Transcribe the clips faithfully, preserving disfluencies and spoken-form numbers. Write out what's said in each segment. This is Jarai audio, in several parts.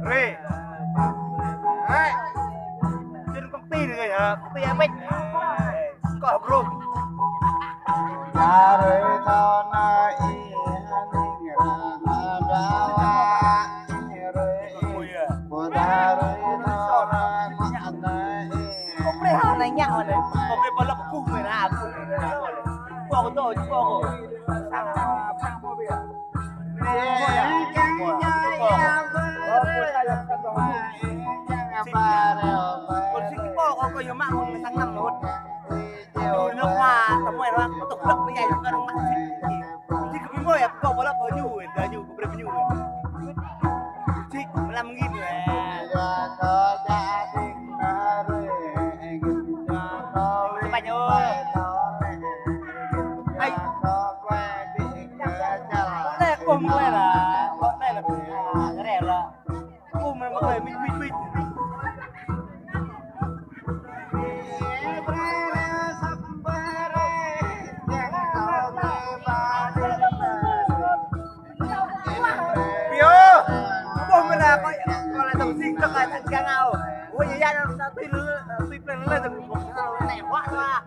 Rê. Rê. Trên công ty này hả? Công ty Apex. Có group. Không biết hả, này nhạo này. Không biết bao lâu cũng mày ra, cũng mày ra. Qua cái tôi, qua cái. Kon sik kâo, kâo yua mă mơ̆ng sang năm lŏt. Dulu nao khoa, tơmơi rơ̆ng, tơ̆k lăk bơjai, kâo rơ̆ng mă sik. Sik kâo bơngơi, kâo bơlăp bơñu, dah ñu, kâo brơi bơñu. Sik, mlam ngin, eh. Tơpă ñu. Ai. Kâo lĕ kâo mơ̆ng lĕ lah. Kâo lĕ lah. Kâo lĕ lah. Kâo mơ̆ng lĕ mĭt, mĭt, mĭt. Pio. Kâo mơ̆ng lĕ kâo, kâo lĕ tơm sing tơm lĕ tơm kiăng ao. Ôi, ya, ya, ya, tui, tui plen lĕ tơm. Nĕ, wah, wah.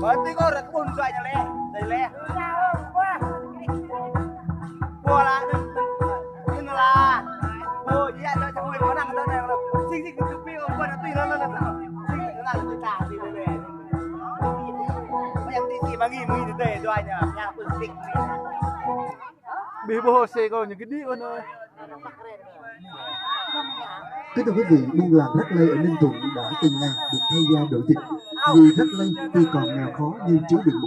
Berarti kâo rơkun dua ñu lĕ, dua lĕ. Bola, nưng, nưng la. Ôi, ya, ya, ya, ôi, kâo năng tơ nĕ, sing, sing, tui pi, ôi, kâo năng tui, la, la, la, la. Sing, la, la, tui ta, tui, tui, tui. Kâo yang tui, tui, mangi, mangi, tui, tui, dua ñu. Yang tui, sing, sing. Ƀing ƀô̆ sĕ kâo ñu gơ̆ đĭ kâo nơ. Kính thưa quý vị, buôn làng Rắc Lây ở Ninh Thuận đã từng ngày được thay da đổ dịch. Người Rắc Lây tuy còn nghèo khó nhưng chứa đựng